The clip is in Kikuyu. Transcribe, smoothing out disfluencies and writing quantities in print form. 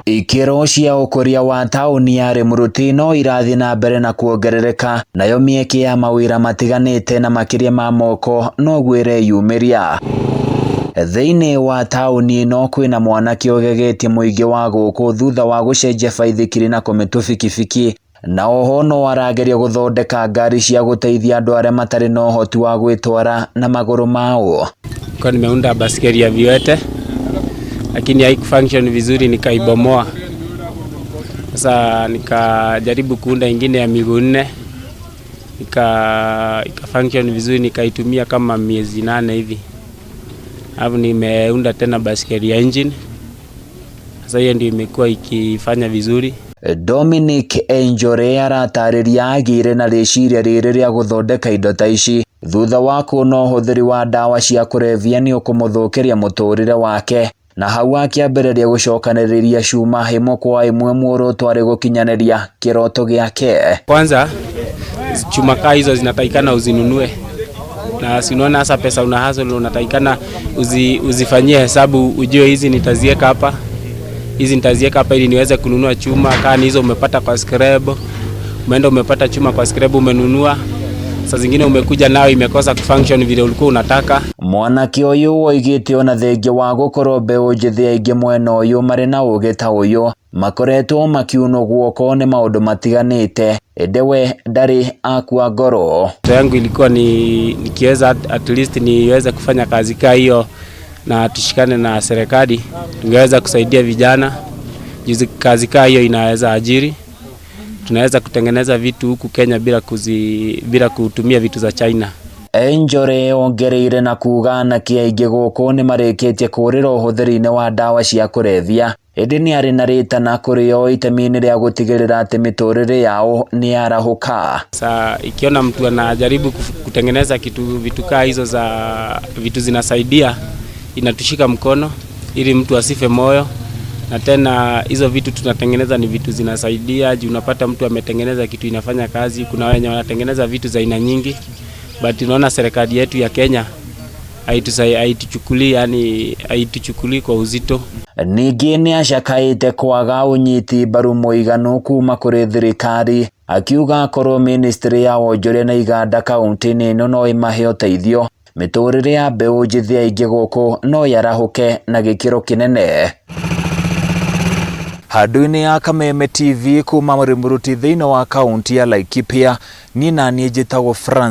Ikĩro cia ũkũria wa taũni ya Rĩmũrũti no irathiĩ na mbere na kuongerereka, nayo mĩeke ya mawĩra matiganĩte na makĩria ma moko noguo ĩreyumĩria. Thĩinĩ wa taũni ĩno kwĩna mwanake ũgegetie mũingĩ wa gũkũ thutha wa gũcenjia baithikiri na kũmĩtua bikibiki, na oho no arageria gũthondeka ngari cia gũteithia andũ arĩa matarĩ na ũhoti wa gwĩtwara na magũrũ mao. Kwa nimeunda baskeli ya viwete lakini haikufunction vizuri, nikaibomoa. Sasa nikajaribu kuunda ingine ya miguu nne ika function vizuri, nikaitumia kama miezi 8 hivi. Alafu nimeunda tena baskeli ya engine. Sasa hiyo ndio imekuwa ikifanya vizuri. Dominic Enjore aratarĩria agĩire na rĩciria rĩrĩ rĩa gũthondeka indo ta ici thutha wa kuona ũhũthĩri wa ndawa cia kũrebia nĩ ũkũmũthũkĩria mũtũrĩre wake, na hau akĩambĩrĩria gũcokanĩrĩria cuma ĩmwe kwa ĩmwe muoroto arĩ gũkinyanĩria kĩroto gĩake. Kwanza chuma kaa hizo zinatakikana uzinunue, na si unaona hasa pesa una hustle, unatakikana uzifanyie hesabu, ujue hizi nitazieka hapa, hizi nitazieka hapa ili niweze kununua chuma. Kaa ni hizo umepata kwa scrap, umeenda umepata chuma kwa scrap umenunua, saa zingine umekuja nayo imekosa kufunction vile ulikuwa unataka. Mwanake ũyũ oigĩte ona thengia wa gũkorwo mbeũ njĩthĩ aingĩ mwena ũyũ marĩ na ũgĩ ta ũyũ makoretwo makiunwo guoko nĩ maũndũ matiganĩte, ĩndĩ we ndarĩ akua ngoro. Ndoto yangu ilikuwa ni nikiweza at least niweze kufanya kazi kaa hiyo na tushikane na serikali, tungeweza kusaidia vijana. Juzi kazi kaa hiyo inaweza ajiri, tunaweza kutengeneza vitu huku Kenya bila kutumia vitu za China. Enjore ongereire na kuga anake aingĩ gũkũ nĩ marĩkĩtie kũrĩra ũhũthĩri-inĩ wa ndawa cia kũrebia, ĩndĩ nĩ arĩ na rĩtana kũrĩ o itemi-inĩ rĩa gũtigĩrĩra atĩ mĩtũrĩre yao nĩ yarahũka. Sa ikiona mtu anajaribu kutengeneza kitu vitu kaa hizo za vitu zinasaidia, inatushika mkono ili mtu asife moyo. Na tena hizo vitu tunatengeneza ni vitu zinasaidia, juu unapata mtu ametengeneza kitu inafanya kazi. Kuna wenye wanatengeneza vitu za aina nyingi, but unaona serikali yetu ya Kenya haituchukulii, yani haituchukulii kwa uzito. Ningĩ nĩ acakaĩte kwaga ũnyiti mbaru mũiganu kuma kũrĩ thirikari, akiuga akorwo ministry ya wonjoria na iganda kaunti-inĩ ĩno no ĩmahe ũteithio, mĩtũrĩre ya mbeũ njĩthĩ aingĩ gũkũ no yarahũke na gĩkĩro kĩnene. Handũ-inĩ ya Kameme TV kuma Rĩmũrũti thĩinĩ wa kaunti ya Laikipia, niĩ naniĩ njĩtagwo Francis.